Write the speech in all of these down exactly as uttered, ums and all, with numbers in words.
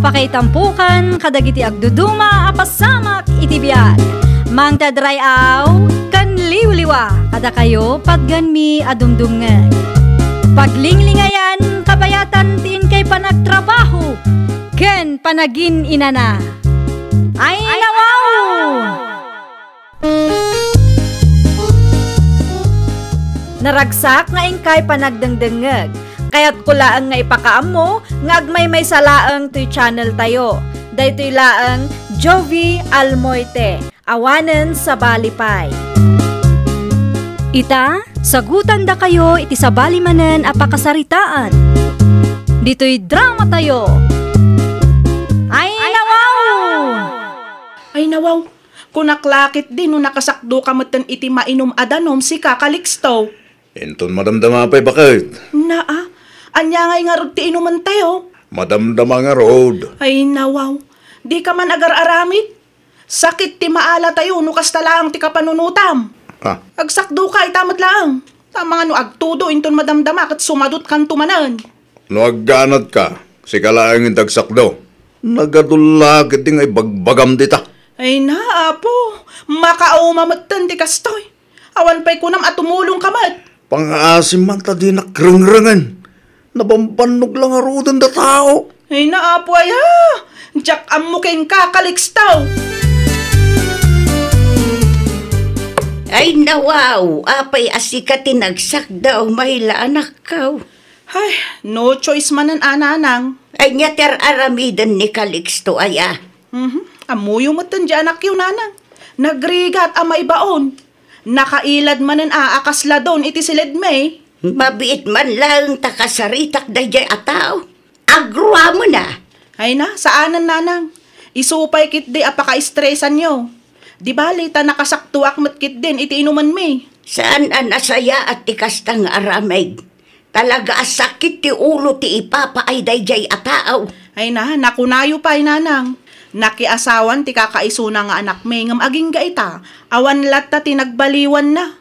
Pakaitampokan kadagiti agduduma a pasamak iti biag. Mangted ray-aw ken liwliwa kadakayo patgenmi a dumdumngeg. Paglinglingayan, kabayatan ti inkay panagtrabaho ken panagin-inana. Ay, nawaw! Naragsak nga inkay panagdengdengngeg. Kayatko laeng nga ipakaammo nga agmaymaysa laeng toy channel tayo. Daytoy laeng Jovi Almoite, awanen sabali pay. Ita, sagutandakayo iti sabali manen a pakasaritaan. Ditoy drama tayo. Ay, nawaw! Ay, nawaw! Kunak la ketdi no nakasakdoka metten iti mainum a danom, sika, Calixto. Inton madamdama pay, baket. Naa, ania ngay ngarud ti inumentayo? Madamdama ngarud. Ay, nawaw. Dika man agar-aramid. Sakit ti maalatayo no kasta laeng ti kapanunotam. Ah. Agsakdoka ita met laeng. Tama nga no agtudo inton madamdama ket sumadutkanto manen. No agganatka, sika laeng ti agsakdo. Nagadulla ketdi nga ibagbagam dita. Ay na, Apo, makauma metten ti kastoy. Awan pay kunam a tumulongka met. Pangaasim man ta dinak rengrengen. Nabambannog la ngaruden da tao. Ay na, Apo aya. Diak ammo kenka, Calixto. Ay, nawaw, apay a sika ti nagsakdaw, Mayla, anakko? Ay, no choice manen a, nanang. Ay, nia ti ar-aramiden ni Calixto aya? Mhm. Ammoyo metten di anakyo, nanang. Nagrigat a maibaon. Nakailad manen a, a kasla don iti siledmi. Mabiit man laeng ta kasaritak daydiay a tao. Agroamen a. Ay na, saanen, nanang. Isu pay ketdi a pakaestresanyo. Di bali ta nakasaktoak met ketdin iti inumenmi. Saan a nasayaat ti kasta nga aramid. Talaga a sakit ti ulo ti ipapaay daydiay a tao. Ay na, nakunayo pay, nanang. Nakiasawan ti kakaisuna nga anakmi, ngem agingga ita, awan latta ti nagbaliwanna.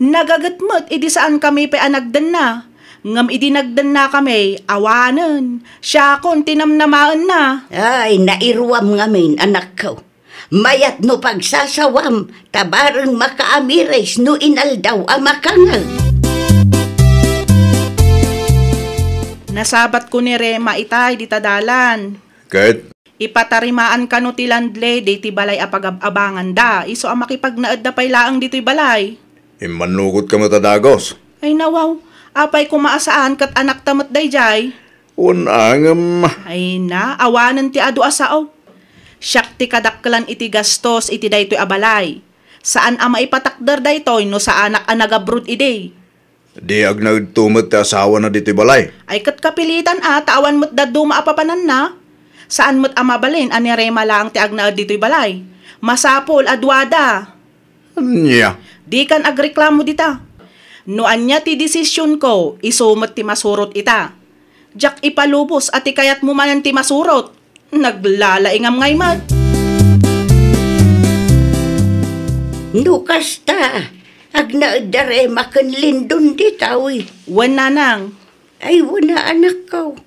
Nagaget met idi saankami pay a nagdenna. Ngem idi nagdennakami, awanen, siakon ti namnamaenna. Ay, nairuam ngamin, anakko. Mayat no pagsasawam, ta bareng makaamiris no inaldaw a makangeg. Nasabatko ni Rema itay dita dalan. Ket? Ipatarimaan kano ti landlady ti balay a pagab-abanganda, isu a makipagnaedda pay laeng ditoy balay. Immannugotka met a dagus. Ay, nawaw, apay koma a saan ket anakta met daydiay? Wen a, ngem. Ay na, awanen ti adu a sao. Siak ti kadakkelan iti gastos iti daytoy a balay. Saan a maipatakder daytoy no saanak a nagabroad idi. Di agnaedto met ti asawana ditoy balay. Ay, ket kapilitan a, ta awan met dadduma a papananna. Saan met a mabalin a ni Rema laeng ti agnaed ditoy balay. Masapul a duada. Ania? Dikan agreklamo dita. No ania ti desisionko, isu met ti masurot ita. Diak ipalubos a ti kayatmo manen ti masurot. Naglalaingam ngay met. No kasta, agnaedda Rema ken Lindon dita, uy. Wen, nanang. Ay, wen a, anakko.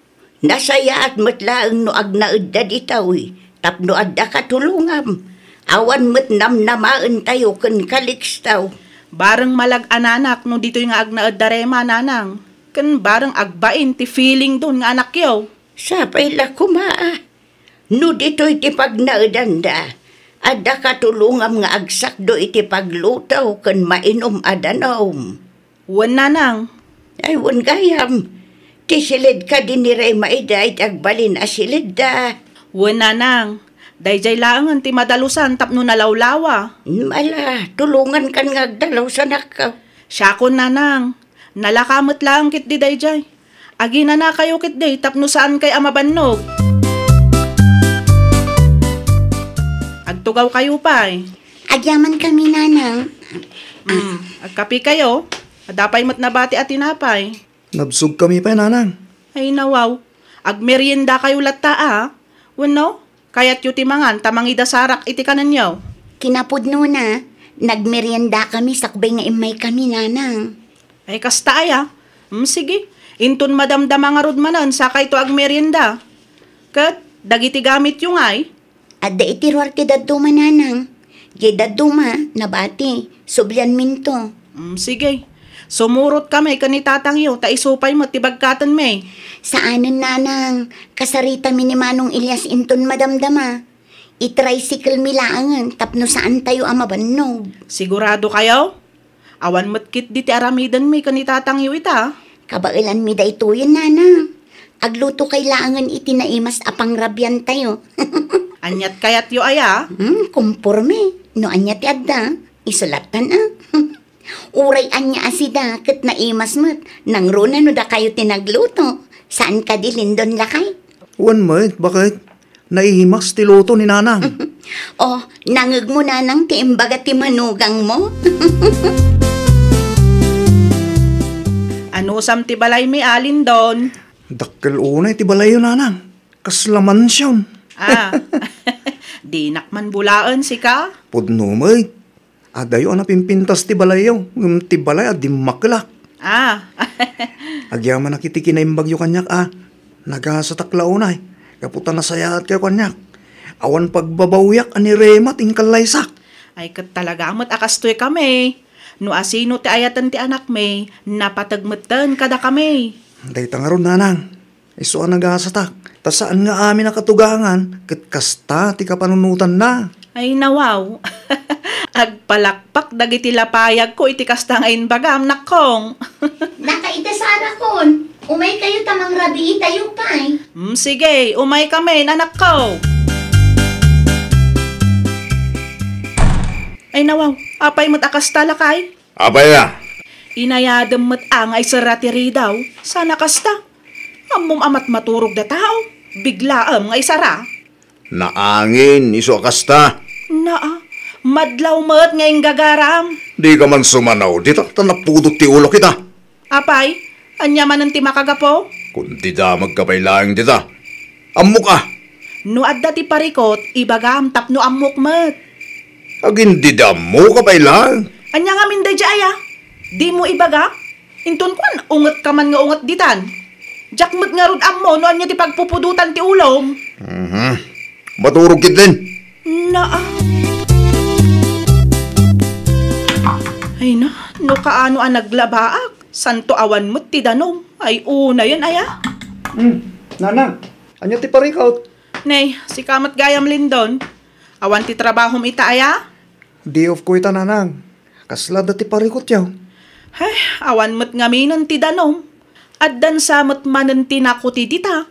Nasayaat met laeng no agnaedda dita, uy, tapno adda katulongam. Awan met namnamaentayo ken Calixto. Bareng malag-ananak no ditoy nga agnaedda Rema, nanang. Ken bareng agbain ti feeling don nga anakyo. Sapay la koma a. No ditoy ti pagnaedanda, adda katulongam nga agsakdo iti pagluto ken mainum a danum. Wen, nanang. Ay, wen gayam. Ti siled kadi ni Rema ida iti agbalin a siledda. Wen, nanang. Daydiay laengen ti madalusan tapno nalawlawa. Ala, tulongankan nga agdalus, anakko. Siakon, nanang. Nalaka met laeng ketdi daydiay. Aginanakayo ketdi tapno saankay a mabannog. Agtugawkayo pay. Agyamankami, nanang. Mm, agkapikayo. Adda pay met nabati a tinapay. Nabsogkami pay, nanang. Ay, nawaw. Agmeriendakayo latta a. Wenno, kayatyo ti mangan ta mangidasarak iti kanenyo? Kinapudnona, nagmeriendakami sakbay nga immaykami, nanang. Ay, kasta aya? Mm, sige. Inton madamdama ngarud manen, sakayto agmerienda. Ket, Dagiti gamityo ngay? Adda iti ruar ti dadduma, nanang. Diay dadduma, nabati, sublianminto. Mm, sige. Sumurot kami ken ni tatangyo, ta isu pay met ti bagkatenmi. Saanen, nanang. Kasaritami ni Manong Elias inton madamdama. I-tricycle mi laengen tapno saantayo a mabannog. Sigurado kayo? Awan met ketdi ti aramidenmi ken ni tatangyo ita. Kabaelanmi daytoyen, nanang. Agluto kay laengen iti naimas a pangrabiantayo. Aniat kayatyo aya? Hmm, kumporme. No ania ti adda, isu lattan a. Uray ania a sida ket naimas met, nangruna no dakayo ti nagluto. Saan kadi, Lindon, lakay? Wen met, baket? Naimas ti luto ni nanang. Oh, nangegmo, nanang, ti imbaga ti manugangmo? Anusam ti balaymi, a, Lindon? Dakkel unay ti balayyo, nanang. Kasla mansion. Ah, dinak man bulaen, sika? Pudno met. Adayo a napimpintas ti balayyo, ngem ti balay a dimmakelak. Ah. Agyamanak iti kinaimbagyo kaniak a nagasatak la unay, gapu ta nasayaatkayo kaniak. Awan pagbabawiak a ni Rema ti inkallaysak. Ay, ket talaga met a kastoy kami. No asino ti ayaten ti anakmi, napateg metten kadakami. Dayta ngarud, nanang. Isu a nagasatak, ta saan nga amin a katugangan ket kasta ti kapanunotanna. Ay, nawaw. Agpalakpak dagiti lapayagko iti kasta nga imbagam, nakkong. Nakaidasara kon, umaykayo ta mangrabiitayo pay. Mm, sige, umaykamin, anakko. Ay, nawaw, apay met a kasta, lakay? Apay a? Inayadem met a nga isara ti ridaw, sana kasta. Ammom a matmaturog da tao, biglaem nga isara. Naangin, isu a kasta. Naa, madlaw met nga inggagaram. Dika man sumanaw dita, ta napudot ti ulok ita. Apay, ania manen ti makagapu? Kun didamagka pay laeng dita. Ammok a. No adda ti parikut, ibagam tapno ammok met. Agindidammoka pay laeng. Ania ngamin daydiay aya? Dimo ibaga? Inton kuan, ungetka man nga unget ditan. Diak met ngarud ammo no ania ti pagpupudotan ti ulom. Mhm. Maturog ketdin. Naa. Ay na, no kaano a naglabaak, santo awan met ti danom. Ay, unayen aya? Hmm, nanang, ania ti parikut? Nay, sika met gayam, Lindon. Awan ti trabahom ita aya? Day off ko ita, nanang. Kasla adda ti parikutyo? Ay, awan met ngaminen ti danom. Addan sa met manen ti nakuti dita.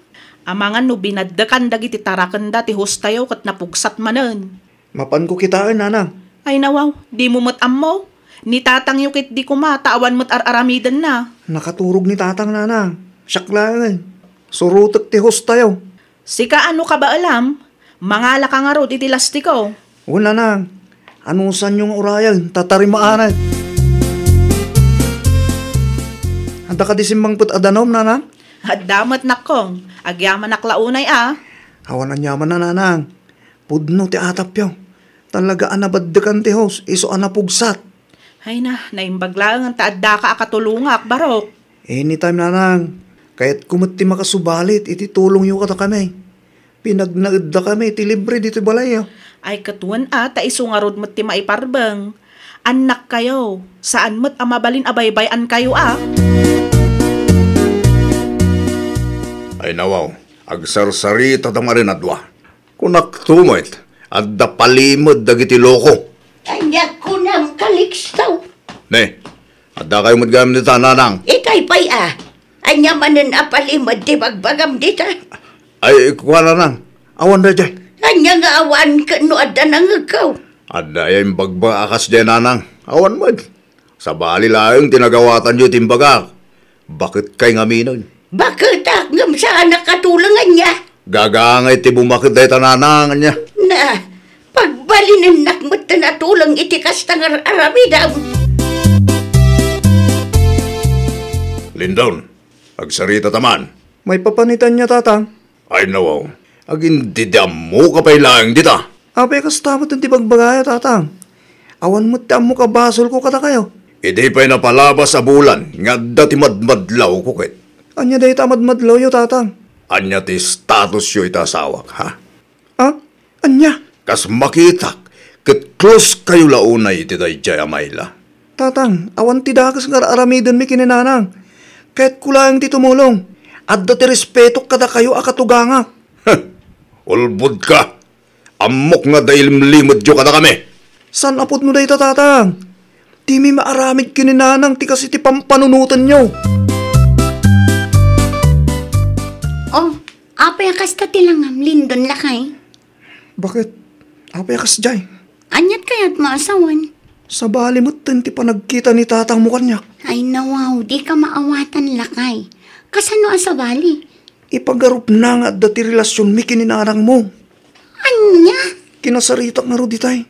Amangan no binaddekan dagiti tarakenda ti hostayo ket napugsat manen. Mapanko kitaen, nanang. Ay, nawaw, dimo met ammo. Ni tatangyo ketdi koma ta awan met ar-aramidenna. Nakaturog ni tatang, nanang. Siak laeng. Surotek ti hostayo. Sika a no kabaelam, mangalaka ngarud iti lastiko. Wen, nanang, anusanyo nga urayen, ta tarimaanek. Adda kadi simmangpet a danom, nanang? Adda met, nakkong. Agyamanak la unay a. Awan aniamanna, nanang. Pudno ti atapyo. Talaga a nabaddekan ti hose, isu a napugsat. Ay na, naimbag laeng ta addaka a katulongak, barok. Anytime, nanang. Kayatko met ti makasubalit iti tulongyo kadakami. Pinagnaeddakami iti libre ditoy balayyo. Ay, ket wen a, ta isu ngarud met ti maiparbeng. Annakkayo, saan met a mabalin a baybay-ankayo a. Ay, nawaw, agsarsarita ta manen a dua. Kunakto met, adda palimed dagiti loko. Ania kunam, Calixto? Ne, addakayo met gayam dita, nanang. Ikay pay a, ania manen a palimed ti bagbagam dita? Ay, kua, nanang, awan daydiay. Ania nga awan ken no adda nangegko? Adda aya imbagbaga a kasdiay, nanang. Awan met. Sabali laeng ti nagawatanyo iti imbagak. Baketkay ngaminen. Baketak ngem saanak a tuleng ania? Gagangay ti bumaket dayta, nanang, ania? Na, pagbalinennak metten a tuleng iti kasta nga ar-aramidem. Lindon, agsarita ta man. Maipapan ita ania, tatang? Ay, nawaw. Agindidammoka pay laeng dita. Apay kasta met ti bagbagayo, tatang? Awan met ti ammok a basolko kadakayo. Idi pay napalabas a bulan nga adda ti madmadlawko ket. Ania dayta a madmadlawyo, tatang? Ania ti statusyo iti asawak, ha? Ah? Ania? Kas makitak, ket close kayo la unay iti daydiay a maila. Tatang, awan ti dakes nga ar-aramidenmi ken ni Nanang. Kayatko laeng ti tumulong. Adda ti respetok kadakayo a katugangak. Ulbodka. Ammok nga dailimlimedyo kadakami. Saan a pudno dayta, Tatang? Dimi maaramid ken ni Nanang ti kas iti pampanunotenyo. Oh, apay a kasta ti langam, Lindon, lakay? Baket? Apay a kasdiay? Aniat kayat mo a sawen? Sabali metten ti panagkita ni tatangmo kaniak. Ay, nawaw, dika maawatan, lakay. Kasano a sabali? Ipagarupna nga adda ti relasionmi ken ni nanangmo. Ania? Kinasaritak ngarud itay.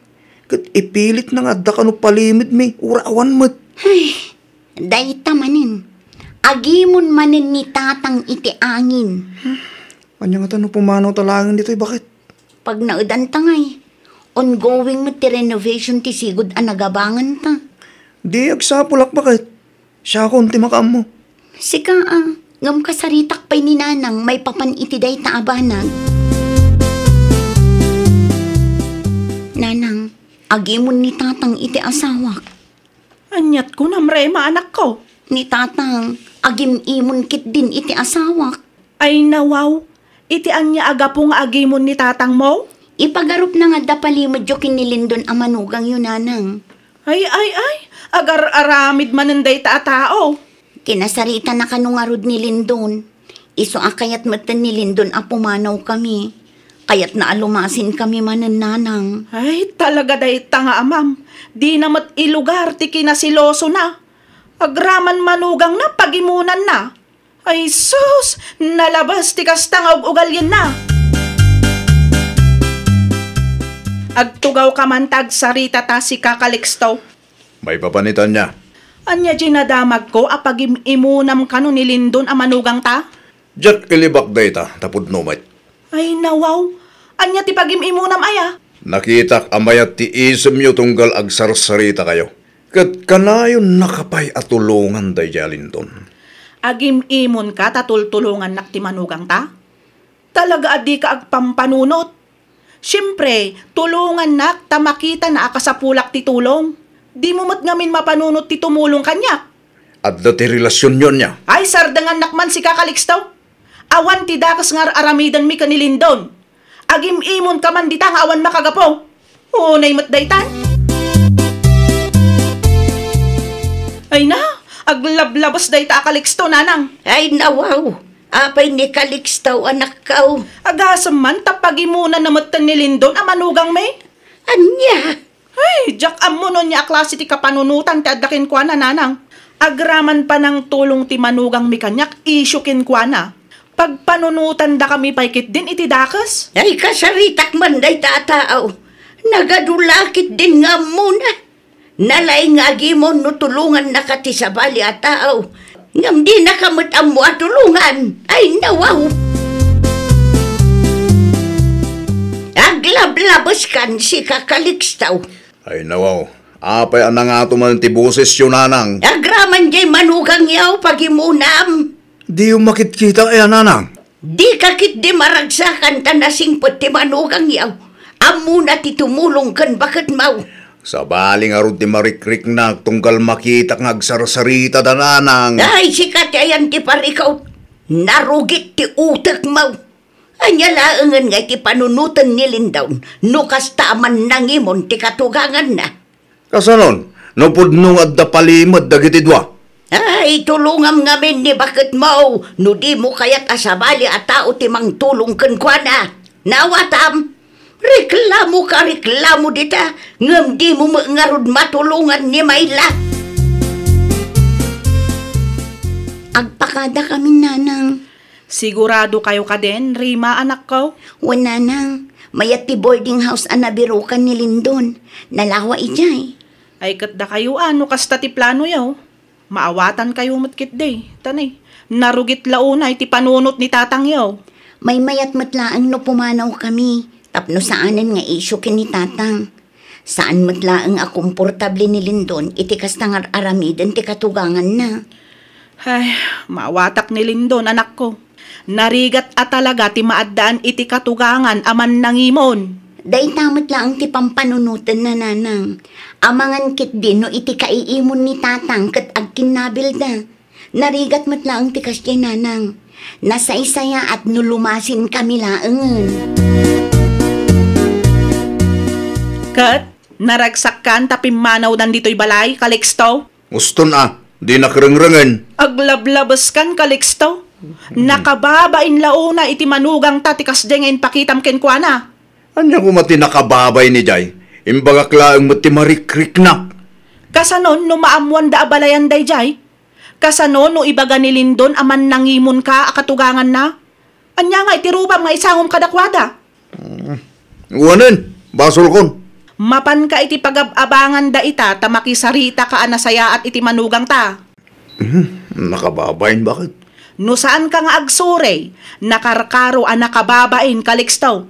Ket ipilitna nga adda kano palimedmi, uray awan met. Ay, dayta manen. Agimon manen ni tatang iti angin. Ania ngata no pumanawta laengen ditoy, baket? Pagnaedanta ngay, ongoing met ti renovation ti sigud a nagabanganta. Di agsapulak, baket? Siakon ti makaammo. Sika a, ngem kasaritak pay ni Nanang maipapan iti dayta a banag. Nanang, agimon ni Tatang iti asawak. Aniat kunam, Rema, anakko? Ni Tatang, agim-imon ketdin iti asawak. Ay, nawaw, iti ania a gapu nga agimon ni tatangmo? Ipagarupna nga adda palimedyo ken ni Lindon a manugangyo, Nanang. Ay, ay, ay, agar-aramid manen dayta a tao. Kinasaritana kano ngarud ni Lindon. Isu a kayat metten ni Lindon a pumanawkami. Kayatna a lumasinkami manen, Nanang. Ay, talaga dayta nga amam. Dina met ilugar ti kinaselosona. Agraman manugangna, pagimonanna. Ay sus, nalabes ti kasta nga ug-ugalienna. Agtugawka man ta agsaritata, sika, Calixto. Maipapan ita ania? Ania diay nadamagko a pagim-imonam kano ni Lindon a manugangta? Diak ilibak dayta, ta pudno met. Ay, nawaw. Ania ti pagim-imonam aya? Nakitak a mayat ti isemyo tunggal agsarsarita kayo. Ket kanayonnaka pay a tulongan daydiay a Lindon. Agim-imonka ta tultulongannak ti manugangta? Talaga a dika agpampanunot. Siempre, tulongannak ta makitana a kasapulak ti tulong. Dimo met ngamin mapanunot ti tumulong kaniak. Adda ti relasionyo ania? Ay, sardengannak man, sika, Calixto. Awan ti dakes nga ar-aramidenmi ken ni Lindon. Agim-imonka man dita nga awan makagapu. Unay met daytan. Ay na, aglablabes dayta a Calixto, Nanang. Ay, nawaw. Apay ni Calixto, anakko? Agasem man ta pagimonana metten ni Lindon a manugangmi. Ania? Ay, diak ammo no ania a klase ti kapanunotan ti adda kenkuana, Nanang. Agraman panangtulong ti manugangmi kaniak, isyu kenkuana. Pagpanunotandakami pay ketdin iti dakes. Ay, kasaritak man dayta a tao. Nagadu la ketdin nga ammona. Nalaing nga agimon no tulongannaka ti sabali a tao. Ngem dinaka met ammo a tulongan. Ay, nawaw! Aglablabeskan, sika, Calixto. Ay, nawaw. Apay a nangato man ti bosesyo, Nanang? Agraman diay manugangyo, pagimonam. Diyo makitkita aya, Nanang? Dika ketdi maragsakan ta nasingpet ti manugangyo. Ammona ti tumulong ken baketmo. Sabali ngarud ti marikriknak tunggal makitak nga agsarsarita da, Nanang. Ay, sika ti ayan ti parikut. Narugit ti utekmo. Ania laengen nga iti panunoten ni Lindon no kasta a mannangimon ti katuganganna? Kasanon, no pudno nga adda palimed dagiti dua? Ay, tulongam ngamin ni baketmo no dimo kayat a sabali a tao ti mangtulong kenkuana. Naawatam? Reklamoka, reklamo dita, ngem dimo met ngarud matulongan ni Mayla. Agpakadakamin, Nanang. Sigurado kayo kadin, Rima, anakko? Wen, Nanang. Mayat ti boarding house a nabirukan ni Lindon. Nalawa idiay. Ay, ket dakayo a no kasta ti planoyo. Maawatan kayo met ketdi. Tanay, narugit la unay ti panunot ni tatangyo. Maymayat met laeng no pumanaw kami, tapno saanen nga isyu ken ni tatang. Saan met laeng a komportable ni Lindon iti kasta nga ar-aramiden ti katuganganna. Ay, maawatak ni Lindon, anakko. Narigat a talaga ti maaddaan iti katugangan a mannangimon. Dayta met laeng ti pampanunotenna, nanang. Amangan ketdi no iti kaiimon ni tatang ket agkinnabilda. Narigat met laeng ti kasdiay, nanang. Nasaysayaat no lumasinkami laengen. Ket naragsakkan ta pimmanawdan ditoy balay, Calixto? Uston a, dinak rengrengen. Aglablabeskan, Calixto. Nakababain la unay iti manugangta ti kasdiay nga impakitam kenkuana. Ania koma ti nakababain idiay? Imbagak laeng met ti marikriknak. Kasano no maammoanda a balayan daydiay? Kasano no ibaga ni Lindon a mannangimonka a katuganganna? Ania nga iti rubam nga isangom kadakuada? Mm. Wanen, basolkon. Mapanka iti pagab-abangan dayta ta makisaritaka a nasayaat iti manugangta. Mhm, nakababain, baket? No saanka nga agsurey, nakarkaro a nakababain, Calixto.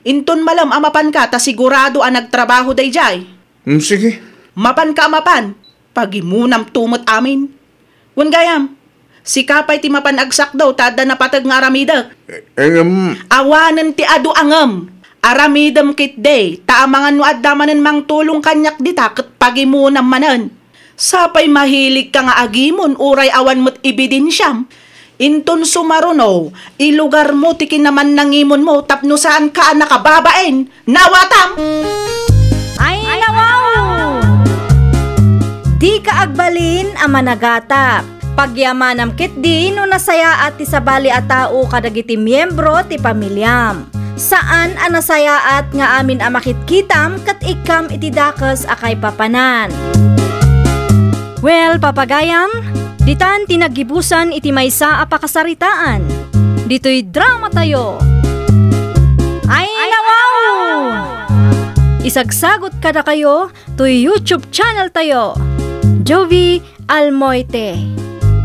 Inton malem a mapanka ta sigurado a nagtrabaho daydiay. Mm, sige. Mapanka a mapan, pagimonam to met amin. Wen gayam, sika pay ti mapan agsakdo ta adda napateg nga aramidek. Eh, em. Awanen ti adu a ngem. Aramidem ketdi, ta amangan no adda manen mangtulong kaniak dita ket pagimonam manen. Sapay mahiligka nga agimon uray awan met ebidensiam. Inton sumaruno, ilugarmo ti kinamannangimonmo tapno saanka a nakababain. Nawatam! Ay, nawaw! Dika agbalin a managatap. Pagyamanam ketdi no nasayaat ti sabali a tao kadagiti miembro ti pamiliam. Saan a nasayaat nga amin a makitkitam ket ikkam iti dakes a kaipapanan. Well, papagayam, ditan ti naggibusan iti maysa a pakasaritaan. Ditoy drama tayo. Ay, nawaw! Isagsagot kadakayo toy YouTube channel tayo, Jovi Almoite.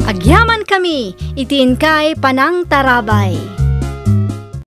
Agyaman kami iti inkay panangtarabay.